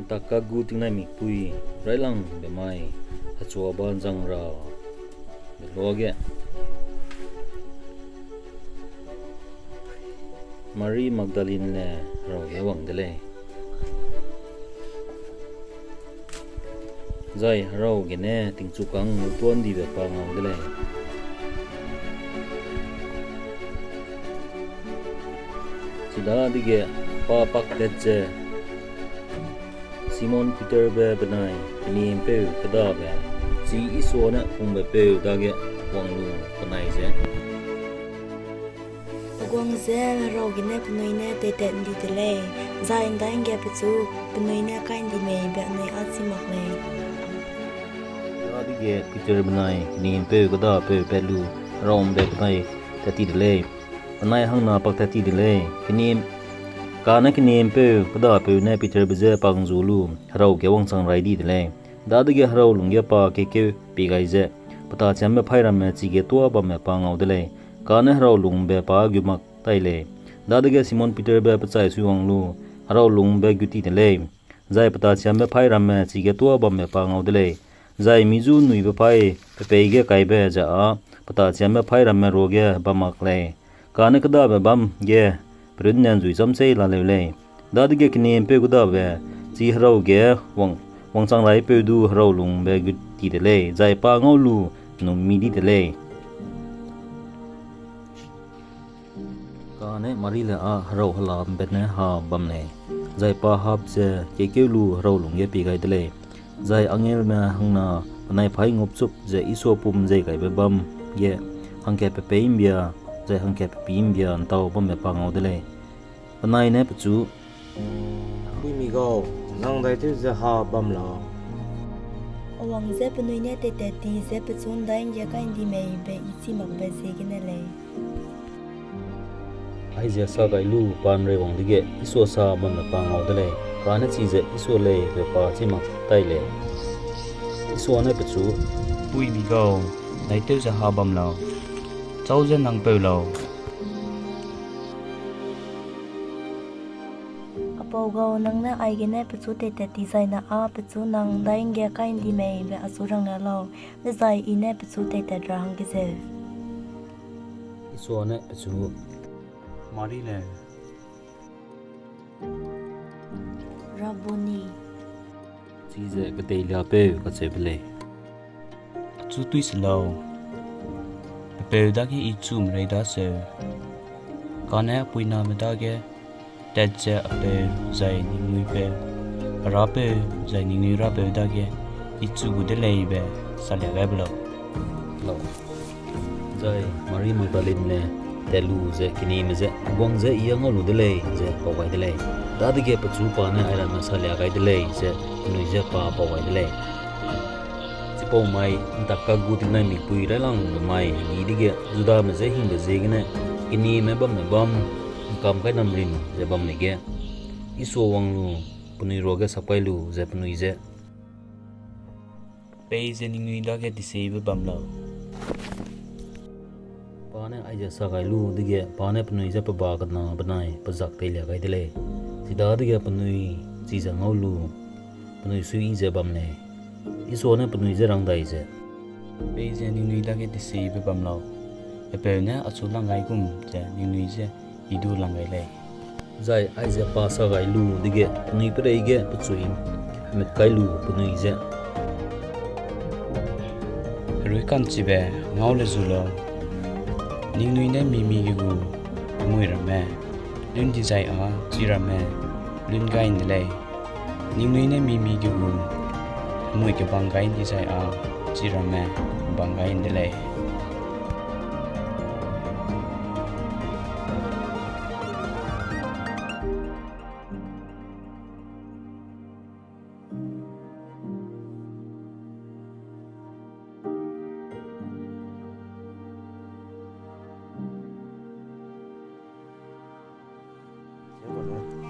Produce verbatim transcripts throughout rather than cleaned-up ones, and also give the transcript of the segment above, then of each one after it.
Ntak kagu tingnaimikpui raîlangbe mai, hechuaba ’nzangra be luage Mari Magdalenle herau ge wang de lei. Zai herau gene tingchukâng lutuâ ’ndibe pa ngau de lei. Chidadege pa paktat ze Simon Peterbe benai kenimpeu kêdabe, chi Isua ne pungbepeu dage wang lu penai ze, Heguang je herau gene penui ne teitat ’ndi de lei, zai ’ndaige pechu penui ne kai ’ndi mei be anui â chî mak lei. Dadege Peter benai kenimpeu kêdapeu pat lu herau ’mbe penai tat ti de lei. Penai hangna paktat ti de lei. Keni-, kane kenimpeu kêdapeu ne Peterbe je pangzu lu herau ge wangchang rai di de lei. Dadege herau lungge pa keikeu pie gai ze, pe tâchiambe paî ramme chige tuâ bamme pa ngau de lei. Kane herau lungbe pa gu mak tai lei. Dadege Simon Peterbe pe chai suiwang lu herau lungbe gu ti de lei. Zai pe tâchiambe paî ramme chige tuâ bamme pa ngau de lei. Zai mi ju nuibe paî pe peî ge kaibe ze â pe tâchiambe paî ramme ruage bam mak lei. Kane kêdabe bâm ge perunne ’nzui cham sei laleu lei. Dadege kenimpeu kêdabe chi herau ge wang, wangchang raipeu du herau lungbe gu ti de lei, zai pa ngau lu num mi di de lei. Kane Marile â herau hela ’mbene ha bam lei, zai pa hap ze keikeu lu herau lungge pie gai de lei. Zai angelme hangna penai paî ngupchup ze Isua pum zei gaibe bâm ge hangkat pe peî ’mbia, zai hangkat pe pî ’mbia ’ntau bamme pa ngau de lei. Penai ne pechu, Puimi gau, nang ’ndaitew ze ha bam lau? Awang je penui ne teitat ti ze pechu ’ndai ’ngge kai ’ndi mei be I chî makbe ziegene lei. Aize sa gai lu pa ’nrei wang dege Isua sa bamme pa ngau de lei, kane chize Isua lei be pa chî mak tai lei. Isua ne pechu, Puimi gau, ’ndaitew ze ha bam lau? Châu ze nang peu lau? Apau gau, nang ne aigene pechu teitat ti zaine â pechu nang ’ndai ’ngge kai ’ndi mei be achu ranglia lau, dezai I ne pechu teitat ra hangge zeu. Isua ne pechu, Marile. Rabboni, chize Keteiliapeu kacheube lei. Achu tui se lau, pe peu dage I chu ’mrei daseu, kane puiname dage tat ze a peu zai ningnui peu, a rapeu zai ningnui rapeu dage I chu gu de lei be salia gai be lau. Lau. Zai Mari Magdalenle tat lu ze kenime je, Heguang je I â ngau lu de lei, ze pau gai de lei. Dadege pechu pa ne airamme salia gai de lei, ze penui je pa pau gai de lei. Chipau mai ’ntak kagu tingnaimikpui raîlangbe mai hegî dege Judame je hingbe ziegene kenime bamme bâm ’ngkam kai namrin ze bam lei ge, Isua wang lu penui ruage sap kai lu ze penui je, Peize ningnui dage deseibe bam lau? Pa ne aize sa gai lu dege, pa ne penui je pe ba kena benai pe zak teilia gai de lei. Chidadege penui chize ngau lu, penui suiyi ze bam lei. Isua ne penui je rang dai ze, Peize ningnui dage deseibe bam lau? Pe peu ne achu lang gai gum ze ningnui je I du lang gai lei. Zai aize pa sa gai lu dege penui pereige pechui hemut kai lu penui je, Herui ka'nchibe ngau le zu lau, ningnui ne mi-mige gu hemui ramme lun dizai â chi ramme lun gai ’nde lei, ningnui ne mi-mige gu hemui kebang gai dizai â chi ramme bang gai ’nde lei.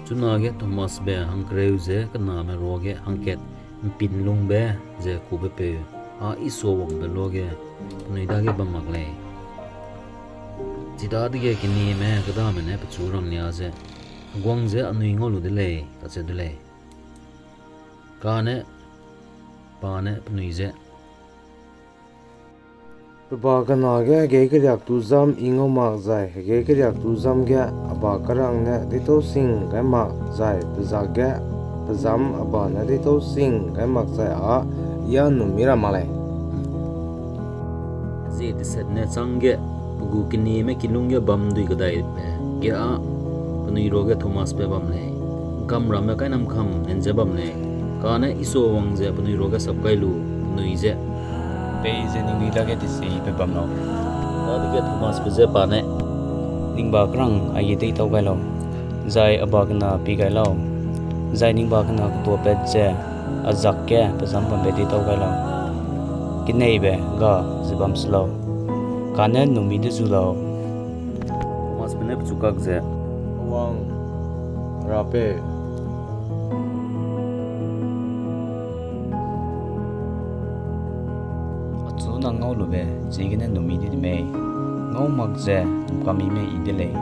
Chunage Thomasbe hangkereu ze kename ruage hangkat ’mpinlungbe ze kubepeu â Isua wangbe luage penui dage bam mak lei. Chidadege kenime kêdame ne pechu ranglia ze, Heguang je anui ngau lu de lei, kacheu de lei. Kane pa ne penui je, pe ba kena ge hegei keriak tu zam I ngau mak zai, hegei keriak tu zam ge a ba kerang ne deitau sing gai mak zai, pe zak ge pe zam a ba ne deitau sing gai mak zai â I â ’nnum mi ra mak lei. Zie deset ne chângge pe gu kenieme kilûng ge bam dui kedaibe ge â penui ruage Thomasbe bam lei. ’Ngkamramme kainamkam nen ze bam lei. Kane Isua wang ze penui ruage sap kai lu, penui je, peize ningnui dage tesibe bam lau. Dadege Thomasbe je pa ne, ning ba kerang aige deitau gai lau, zai a ba kena pie gai lau, zai ning ba kena ketuapat ze a zak ge pe zam bambe deitau gai lau. Keneibe ga ze bam se lau, kane ’nnum mi de zu lau. Thomasbe ne pechu kak ze, Wang, Rapeu, achu nang ngau lube ziegene ’nnum mi di de mei? Ngau mak ze ’ngkam mi mei I de lei.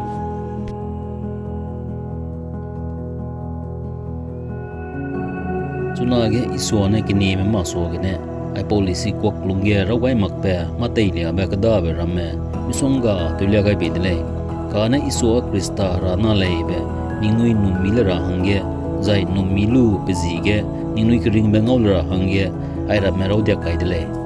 Chunage Isua ne kenieme masuagene, aipau leisikuak lungge raw gai makbe mâ teiliabe kêdabe ramme misongga tewlia gai bei de lei. Kane Isua Khrista Hera na lei be ningnui ’nnum mi le ra hangge, zai ’nnum mi lu pe ji ge ningnui keringbe ngau le ra hangge, airamme raudiak kai de lei.